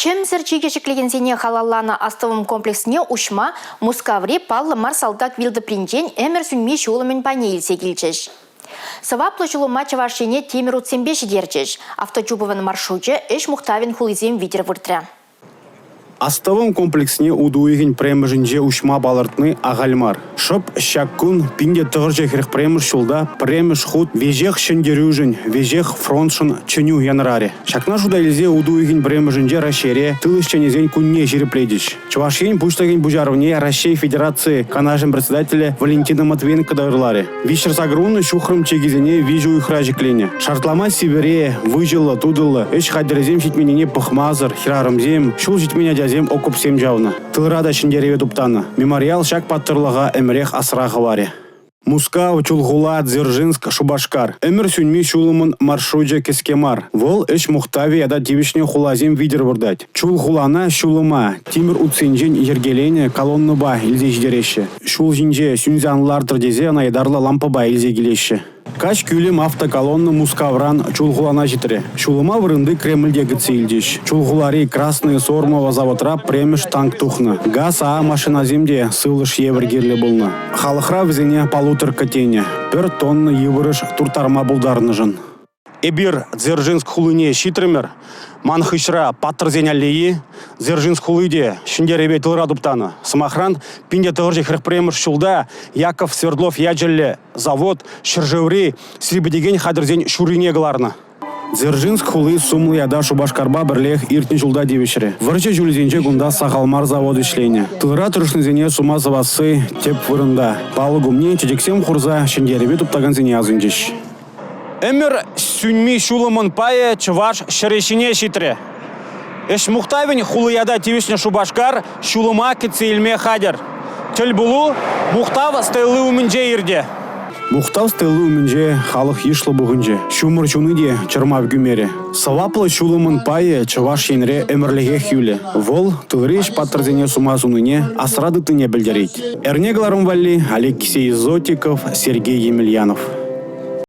Чӗмсӗр чикӗ ҫӗклекенсене халалланӑ астӑвӑм комплексне уҫма Мускаври паллӑ мар салтак вилтӑпринчен ӗмӗр сӳнми ҫулӑмӗн пайне илсе килчӗҫ. Сӑваплӑ ҫулӑма Чӑваш Ене тимӗр утсемпе ҫитерчӗҫ. Авточупӑвӑн маршручӗ ӗҫ мухтавӗн хулисем витӗр выртрӗ. Астӑвӑм комплексне утӑ уйӑхӗн пӗрремӗшӗнче уҫма палӑртни ахаль мар. Шӑп ҫак кун 1941 ҫулта пӗрремӗш хут веҫех ҫӗнтерӳшӗн, веҫех фронтшӑн чӗнӳ янӑрарӗ. Ҫакна шута илсе утӑ уйӑхӗн пӗрремӗшӗнче Раҫҫейре тыл ӗҫченӗсен кунне ҫирӗплетӗҫ. Чӑваш Ен Пуҫлӑхӗн пуҫарӑвне Раҫҫей Федераци Канашӗн председателӗ Валентина Матвиенко та ырларӗ. 380 ҫухрӑм чикӗсене виҫӗ уйӑхра ҫӗкленӗ. Шартлама сивӗре, выҫӑллӑ-тутӑллӑ, ӗҫ хатӗрӗсем ҫитменнине пӑхмасӑр хӗрарӑмсем, ҫул ҫитмен ачасем окопсем чавнӑ. Тылра та ҫӗнтерӗве туптанӑ. Мемориал ҫак паттӑрлӑха ӗмӗрех асра хӑварӗ. Мускав, Чулхула, Дзержинск, Шупашкар. Ӗмӗр сӳнми ҫулӑмӑн маршручӗ кӗске мар. Вӑл ӗҫ мухтавӗ ята тивӗҫнӗ хуласем витӗр выртать. Чулхулана ҫулӑма тимӗр утсенчен йӗркеленӗ колоннӑпа илсе ҫитереҫҫӗ. Ҫул ҫинче сӳнсе ан лартӑр тесе ӑна ятарлӑ лампӑпа илсе килеҫҫӗ. Каҫ кӳлӗм автоколонна Мускавран Чулхулана ҫитрӗ. Ҫулӑма вырӑнти Кремльте кӗтсе илчӗҫ. Чулхулари Красное Сормово заводра пӗрремӗш танк тухнӑ. ГАЗ-А машинасем те сывлӑш евӗр кирлӗ пулнӑ. Халӑхра вӗсене полуторка тенӗ. Пӗр тонна йывӑрӑш турттарма пултарнӑшӑн. Эпир Дзержинск хулине ҫитрӗмӗр. Ман хыҫра паттӑрсен аллейи. Дзержинск хули те ҫӗнтерӗве тылра туптанӑ. Сӑмахран, 1941 ҫулта Яков Свердлов ячӗллӗ завод ҫӗршыври сирпӗтекен хатӗрсен ҫуррине кӑларнӑ. Дзержинск хули сумлӑ ята Шупашкарпа пӗрлех иртнӗ ҫулта тивӗҫрӗ. Вӑрҫӑ ҫулӗсенче кунта сахал мар завод ӗҫленӗ. Тылра тӑрӑшнисене сума сӑвасси тӗп вырӑнта. Палӑк умне чечексем хурса ҫӗнтерӗве туптакансене асӑнчӗҫ. Ӗмӗр сӳнми ҫулӑмӑн пайӗ чӑваш ҫӗрӗ ҫине ҫитрӗ. Ӗҫ мухтавӗн хули ята тивӗҫнӗ Шупашкар ҫулӑма кӗтсе илме хатӗр. Тӗлпулу Мухтав стелли умӗнче иртӗ. Мухтав стелли умӗнче халӑх йышлӑ пухӑнчӗ. Ҫумӑр ҫуни те чӑрмав кӳмерӗ. Сӑваплӑ ҫулӑмӑн пайӗ Чӑваш Енре ӗмӗрлӗхех юлӗ. Вӑл тылри ӗҫ паттӑрсене сума сунине асра тытнине пӗлтерет. Эрне кӑларӑм валли Алексей Зотиков, Сергей Емельянов.